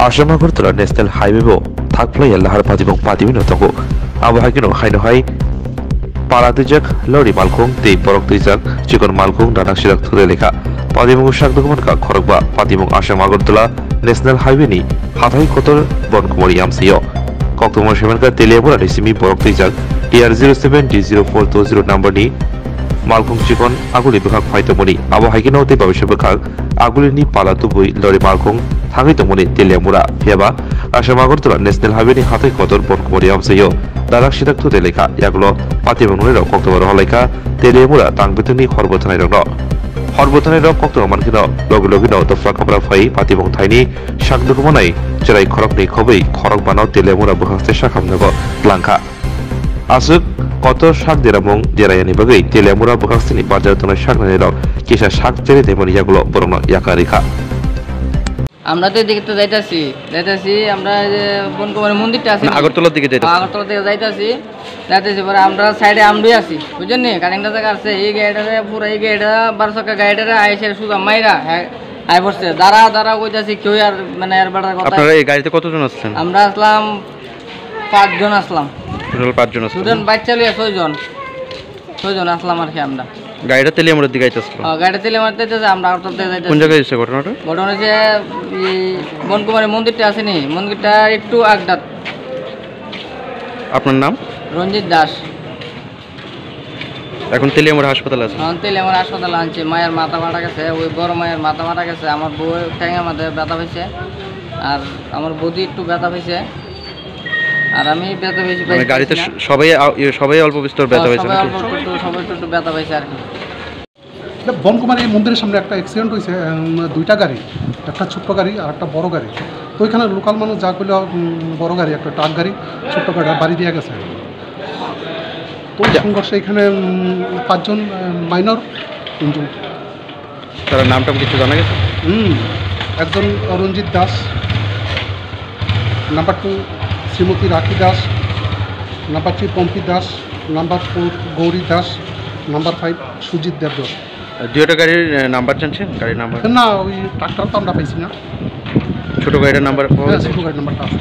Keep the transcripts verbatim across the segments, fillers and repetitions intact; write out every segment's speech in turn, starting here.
Assam Agartala National Highway bo thak phlaiya lahar patibung patibino tongo. Abo hai kheno haino hai pala twijak lori malkhung tei borok twijak chikon malkhung dadak sidak thudai lekha. Patibung sak dukmankha khorokba patibung Assam Agartala National Highway ni hathai kotor Bonkumari amsaio. Koktwma semenkha Teliamura ni simi borok twijak T R zero seven D zero four two zero number ni malkhung chikon aguli bwkhak phai tongmani. Abo hai kheno tei baisa bwkhak agulini pala tubui lori malkhung thangwi tongmani Teliamura. Phiyaba Assam Agartala National Highway ni hathai kotor Bonkumari amsaio dadak sidak thudai lekha, yagulo patibung nungnai rok koktwma rohor lekha Teliamura tang bithwngni hor bwthanai rokno. Hor bwthanai rok koktwma mankheno logi logino dopha kapra phai patibung thaini sak dukmanai chwrai khoroknwi khobwi khorokbano Teliamura bwkhakste sakham nogo tlangkha. Aswk kotor sak deramung derayani bagwi Teliamura bwkhaksini barjak tongnai saknani rok kisa sak cherwi tongmani yagulo borokno yakar rikha. আমরা তো এদিকে তো যাইতাছি, যাইতাছি, আমরা এই যে বনকুমারী মন্দিরটা আছে না, না? আগরতলার দিকে যাইতাছি। আগরতলা থেকে যাইতাছি, যাইতাছি, পরে আমরা সাইডে আমরাই আছি, বুঝছেন নি? কারেন্টটা জায়গা আছে, এই গাড়িটারে পুরো এই গাড়িটা বারো চাকা গাড়িটারে আইসে সুজা মাইরা, হ্যাঁ, আই পড়ছে। দাঁড়া, দাঁড়া কইতাছি, কেউ আর মানে আর বেটার কথা। আপনারা এই গাড়িতে কতজন আসছেন? আমরা আসলাম পাঁচজন আসলাম। টোটাল পাঁচজন আসছেন? দুজন বাচ্চা লইয়া ছয়জন, ছয়জন আসলাম আর কি আমরা। গাড়িটা তেলিয়ামুড়ার দিকে আইতেছিল? হ্যাঁ, গাড়িটা তেলিয়ামুড়ার দিকে আইতেছে, আমরা অটোতে যাইতেছি। কোন জায়গায় হয়েছে ঘটনাটা? ঘটনা হচ্ছে এই বনকুমারী মন্দিরটা আছে নি, মন্দিরটা একটু আগডাত। আপনার নাম? রঞ্জিত দাস। এখন তেলিয়ামুড়া হাসপাতালে আছে? এখন তেলিয়ামুড়া হাসপাতালে আনছে। মায়ের মাথা ফাটা গেছে, ওই বড় মায়ের মাথা ফাটা গেছে, আমার বউ ঠ্যাঙের মধ্যে ব্যথা পাইছে, আর আমার বৌদি একটু ব্যথা পাইছে, আর আমি ব্যথা বেশি মানে পাইছি গাড়িতে না। স-, সবাই আ-, ইয়ে, সবাই অল্প বিস্তর ব্যথা হ্যাঁ, হয়েছে সবাই নাকি? অল্প একটু, সবাই একটু, একটু ব্যথা পাইছে আর কি। এটা বনকুমারী মন্দিরের সামনে একটা অ্যাক্সিডেন্ট হয়েছে, উম, দুইটা গাড়ি, একটা ছোট্ট গাড়ি আর একটা বড় গাড়ি। তো এখানে লোকাল মানুষ যা করলো, উম, বড় গাড়ি, একটা ট্রাক গাড়ি, ছোট্ট গাড়ি বাড়ি দিয়ে গেছে। তো ওই সংঘর্ষে এখানে, উম, পাঁচজন, আহ, মাইনর ইনজুর্ড। তার নাম টাম কিছু জানা গেছে? হুম, একজন Ranjit Das, number two Shrimati Rakhi Das, number three Pompi Das, number four Gauri Das, number five Sujit Debdutta. দুইটা গাড়ির, আহ, নাম্বার জানছেন? গাড়ির নাম্বার? না, ওই ট্রাক্টর তো আমরা পাইছি না। ছোট গাড়িটার নাম্বার পাওয়া হ্যাঁ, গেছে? ছোট গাড়ির নাম্বারটা আছে।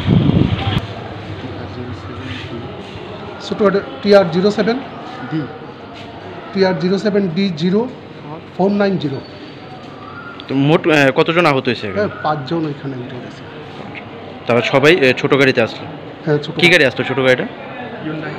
ছোট গাড়ি T R zero seven D. T R zero seven D zero four nine zero. তো মোট, আহ, কতজন আহত হয়েছে এখানে? হ্যাঁ, পাঁচজন ওইখানে উঠে গেছে। তারা সবাই, আহ, ছোট গাড়িতে আসলো? হ্যাঁ, ছোট কি গাড়ি। গাড়ি আসতো ছোট গাড়িটা? হিউন্ডাই।